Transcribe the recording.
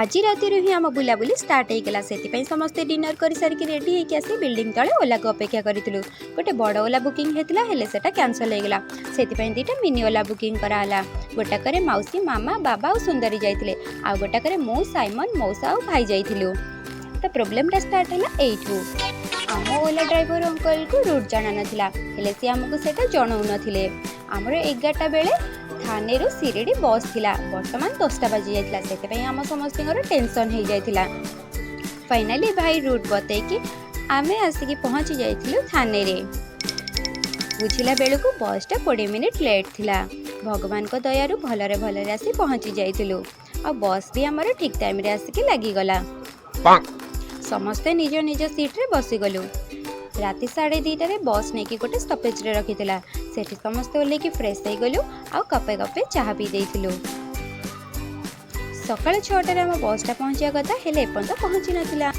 ଆଜି ରାତିରୁ ହିଁ ଆମ ବୁଲାବୁଲି ଷ୍ଟାର୍ଟ ହେଇଗଲା। ସେଥିପାଇଁ ସମସ୍ତେ ଡିନର କରିସାରିକି ରେଡ଼ି ହେଇକି ଆସି ବିଲ୍ଡିଂ ତଳେ ଓଲାକୁ ଅପେକ୍ଷା କରିଥିଲୁ। ଗୋଟେ ବଡ଼ ଓଲା ବୁକିଂ ହେଇଥିଲା, ହେଲେ ସେଟା କ୍ୟାନସଲ୍ ହେଇଗଲା। ସେଥିପାଇଁ ଦୁଇଟା ମିନି ଓଲା ବୁକିଂ କରାହେଲା। ଗୋଟାକରେ ମାଉସୀ, ମାମା, ବାବା ଆଉ ସୁନ୍ଦରୀ ଯାଇଥିଲେ, ଆଉ ଗୋଟାକରେ ମୁଁ, ସାଇମନ, ମଉସା ଆଉ ଭାଇ ଯାଇଥିଲୁ। ତ ପ୍ରୋବ୍ଲେମଟା ଷ୍ଟାର୍ଟ ହେଲା ଏଇଠୁ। ଆମ ଓଲା ଡ୍ରାଇଭର ଅଙ୍କଲକୁ ରୁଟ୍ ଜଣା ନଥିଲା, ହେଲେ ସିଏ ଆମକୁ ସେଇଟା ଜଣାଉନଥିଲେ। ଆମର 11ଟା ବେଳେ ଥାନେରୁ ଶିରିଡ଼ି ବସ୍ ଥିଲା। ବର୍ତ୍ତମାନ 10ଟା ବାଜି ଯାଇଥିଲା। ସେଥିପାଇଁ ଆମ ସମସ୍ତଙ୍କର ଟେନସନ୍ ହେଇଯାଇଥିଲା। ଫାଇନାଲି ଭାଇ ରୁଟ୍ ବତେଇକି ଆମେ ଆସିକି ପହଞ୍ଚି ଯାଇଥିଲୁ ଥାନେରେ। ବୁଝିଲା ବେଳକୁ ବସ୍ଟା 20 ମିନିଟ୍ ଲେଟ୍ ଥିଲା। ଭଗବାନଙ୍କ ଦୟାରୁ ଭଲରେ ଭଲରେ ଆସି ପହଞ୍ଚି ଯାଇଥିଲୁ ଆଉ ବସ୍ ବି ଆମର ଠିକ୍ ଟାଇମ୍ରେ ଆସିକି ଲାଗିଗଲା। ସମସ୍ତେ ନିଜ ନିଜ ସିଟ୍ରେ ବସିଗଲୁ। ରାତି 2:30ରେ ବସ୍ ନେଇକି ଗୋଟେ ଷ୍ଟପେଜରେ ରଖିଥିଲା। ସେଠି ସମସ୍ତେ ଓହ୍ଲେଇକି ଫ୍ରେଶ୍ ହେଇଗଲୁ ଆଉ କପେ କପେ ଚାହା ପିଇ ଦେଇଥିଲୁ। ସକାଳ 6ଟାରେ ଆମ ବସ୍ଟା ପହଞ୍ଚିବା କଥା, ହେଲେ ଏପର୍ଯ୍ୟନ୍ତ ପହଞ୍ଚି ନଥିଲା।